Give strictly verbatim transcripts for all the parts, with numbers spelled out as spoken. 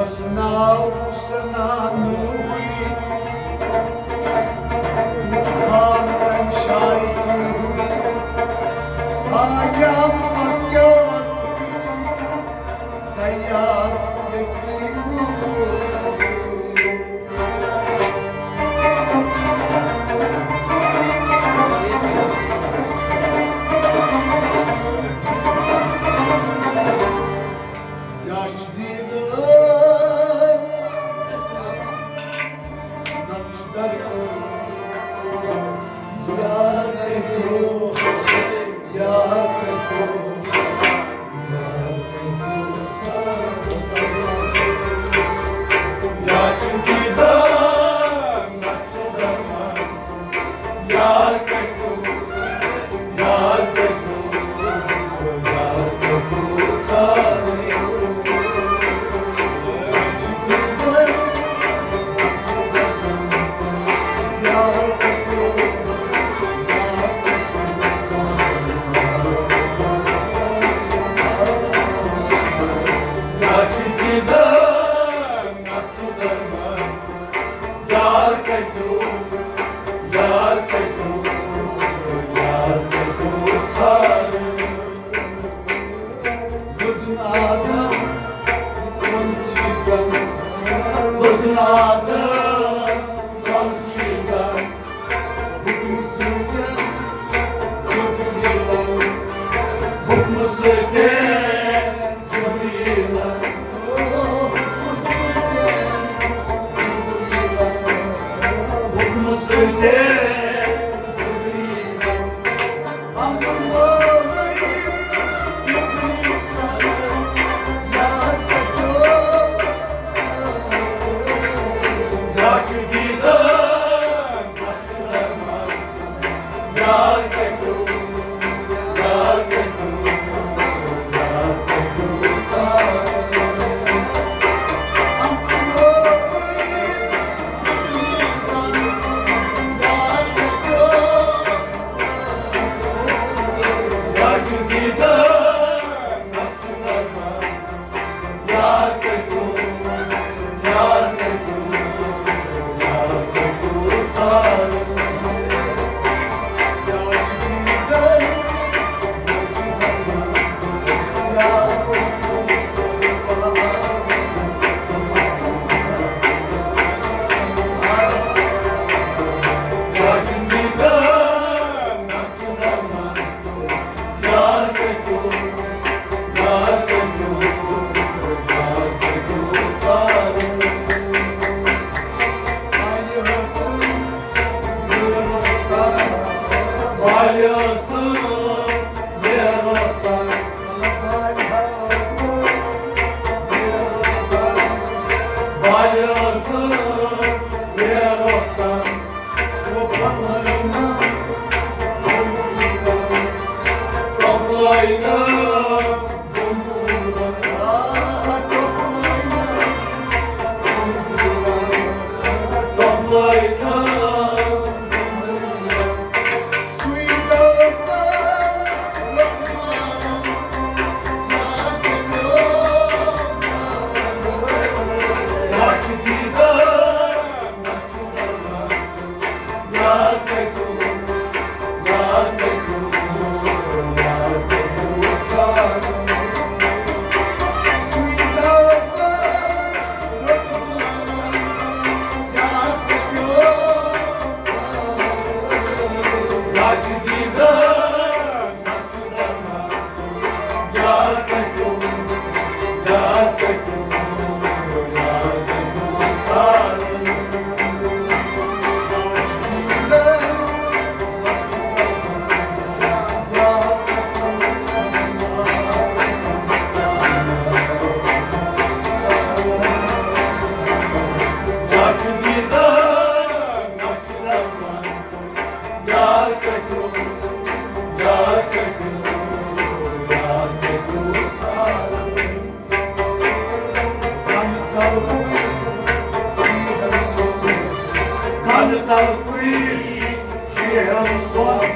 ناو سنا نوی، طوفان تمہِ شایہِ تُلوٕے، آیام پتہٕ کیٛاہ روٗدُے، تیار یقین روٗدُے۔ یا چھُ دیٖدار، نتہٕ چھُ درد۔ یار کتہِ روٗد، یار کتہِ روٗد، یار کتہِ روٗد۔ یا چھُ دیٖدار، نتہٕ چھُ درمان۔ یار کتہِ، یار کتہِ، یار کتہِ سارے۔ یار کتہِ، یار کتہِ، یار کتہِ۔ یار کتہِ، یار کتہِ، یار کتہِ سارے۔ لُدُن آدم ژۄن چیٖزن، لُدُن آدم ژۄن چیٖزن، حُکمہٕ سۭتۍ جبریٖلن، حُکمہٕ سۭتۍ جبریٖلن، حُکمہٕ سۭتۍ جبریٖلن، حُکمہٕ سۭتۍ جبریٖلن۔ کنہٕ تلہٕ کُے شیرن سۄن۔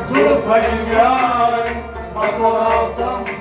درٕ پھلہِ میٲنۍ، بطور آو تم۔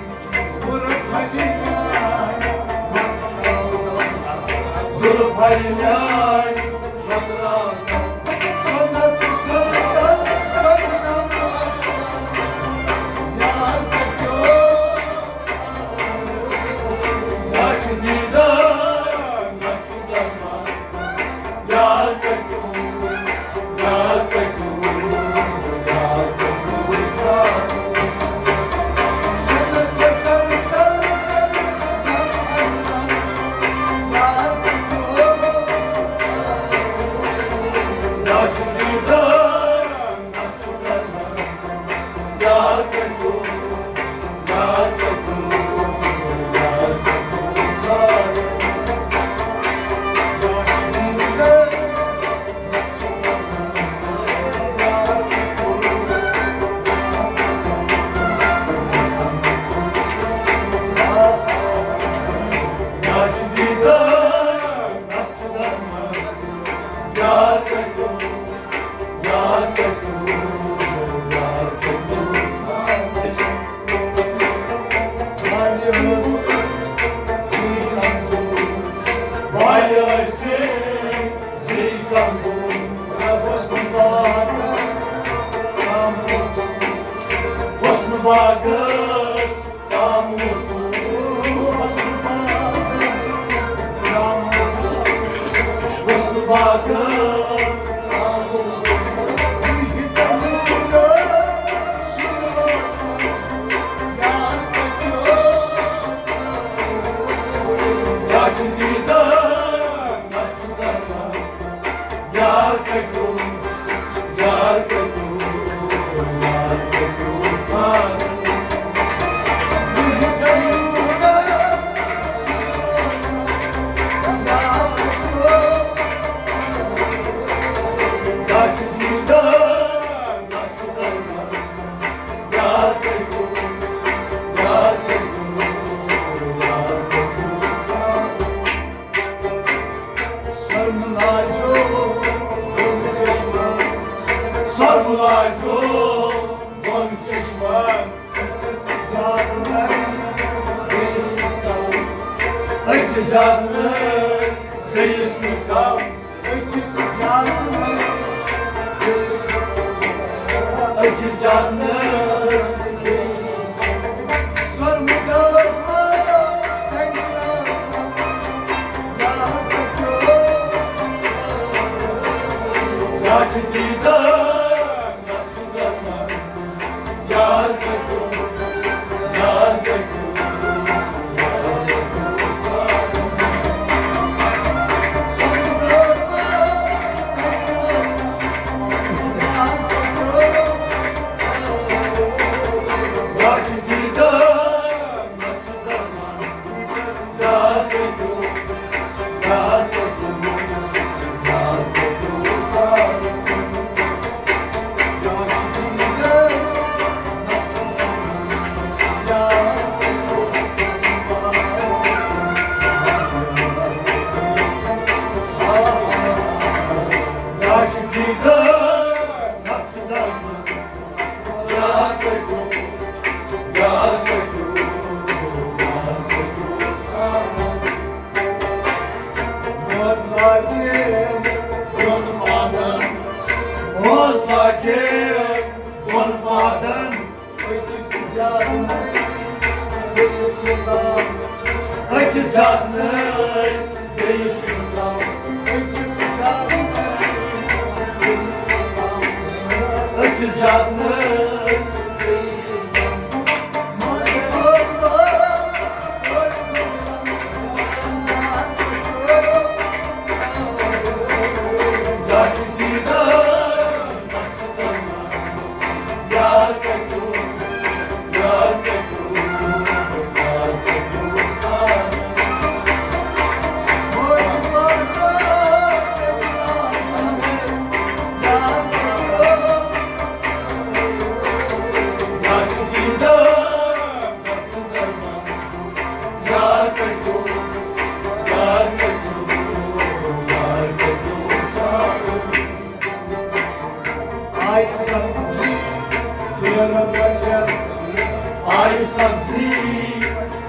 آیہِ سبزی،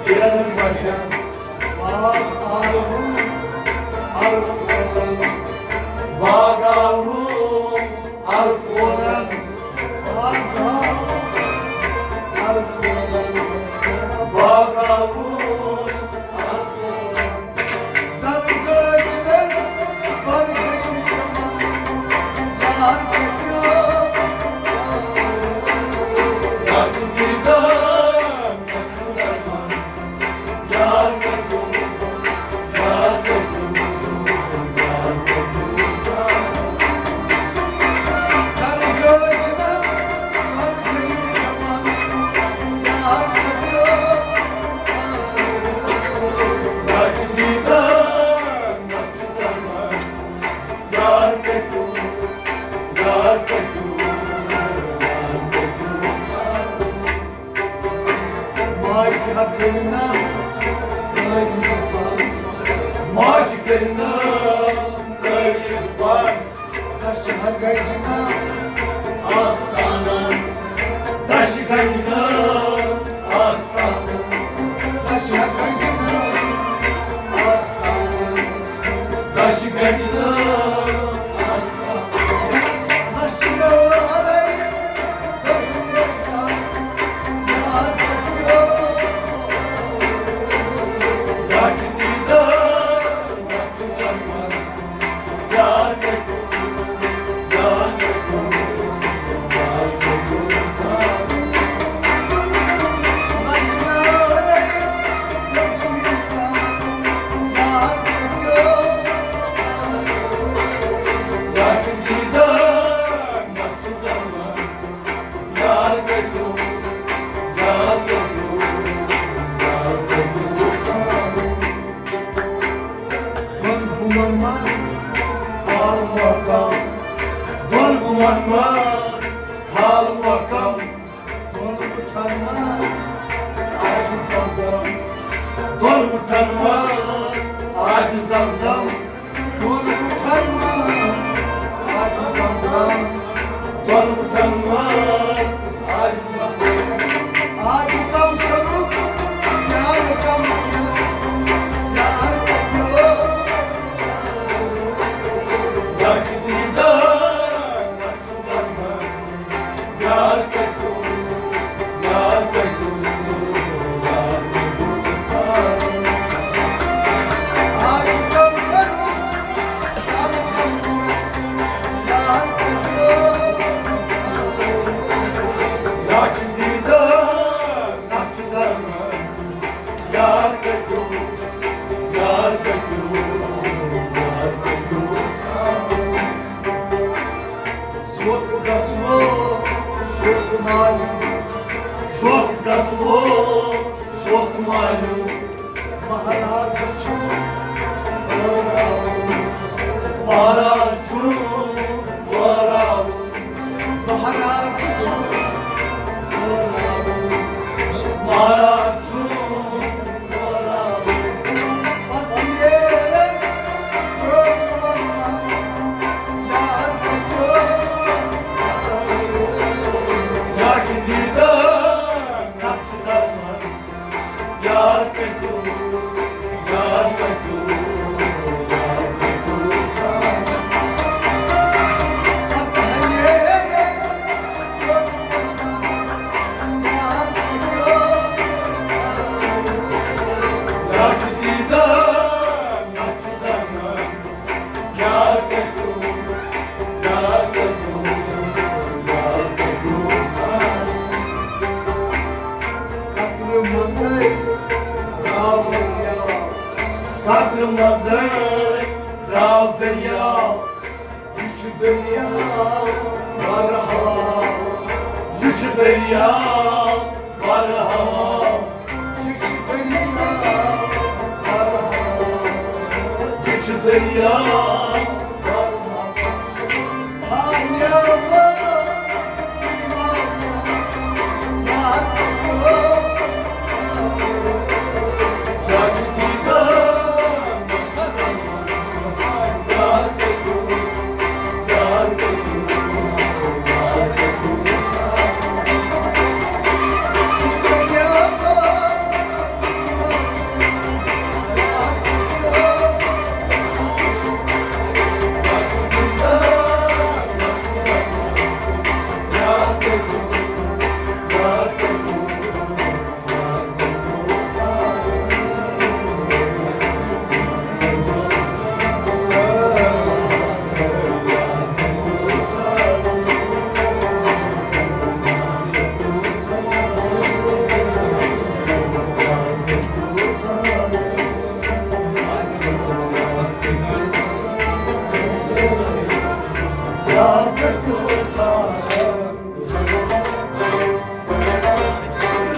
بیرن بچن، باغ آلو، الہٕ باغاوُن ہر کورن، باغاوُن ہر کورن، باغاوُن ہر کورن۔ زر زٲج دٔسۍ برگٔے چمن، یار کتہِ آو؟ رچھ دیدار، رچھ درمان۔ ماجہِ ہا کٔرۍ نام قٲبِل پَن۔ ماجہِ کٔرۍ نام قٲبِل پَن۔ دَشہِ ہا گَجہِ نام آستانَن۔ دَشہِ گَجہِ نام آستانَن۔ دَشہِ ہا گَجہِ نام آستانَن۔ دَشہِ گَجہِ نام آستانَن۔ دۄن بُمَن منٛز تھل محکم۔ دۄن بُمَن منٛز تھل محکم۔ دۄن مُٹھن منٛز آبِ زمزم۔ دۄن مُٹھن منٛز آبِ زمزم۔ دۄن مُٹھن منٛز آبِ زمزم۔ دۄن مُٹھن منٛز آبِ زمزم۔ آبِ کوثرُک پیالہٕ چمچہٕ یار کتہِ لوٚب؟ رچھ دیدار، رچھ درمان۔ یار کتہِ، یار کتہِ، یار کتہِ۔ آبِ کوثرُک پیالہٕ چمچہٕ یار کتہِ لوٚب؟ رچھ دیدار، رچھ درمان۔ یار کتہِ، یار کتہِ، یار کتہِ۔ سوکھ گژھو، سوکھ مالیُن۔ سوکھ گژھو، سوکھ مالیُن۔ مہراز چھُ وٲراوُن۔ مہراز چھُ وٲراوُن۔ مہراز چھُ وٲراوُن۔ مہراز چھُ وٲراوُن۔ پتہٕ نیرس برٛونٛہہ کُن یار کتہِ۔ رچھ دیدار، رچھ درمان۔ یار کتہِ، یار کتہِ، یار کتہِ۔ رچھ دیدار، رچھ درمان۔ یار کتہِ، یار کتہِ، یار کتہِ۔ قطرٕ منٛزے درٛاو دٔریاو۔ قطرٕ منٛزے درٛاو دٔریاو۔ یہِ چھُ دٔریاو بحر حوال۔ یہِ چھُ دٔریاو بحر حوال۔ یہِ چھُ دٔریاو بحر حوال۔ یہِ چھُ دٔریاو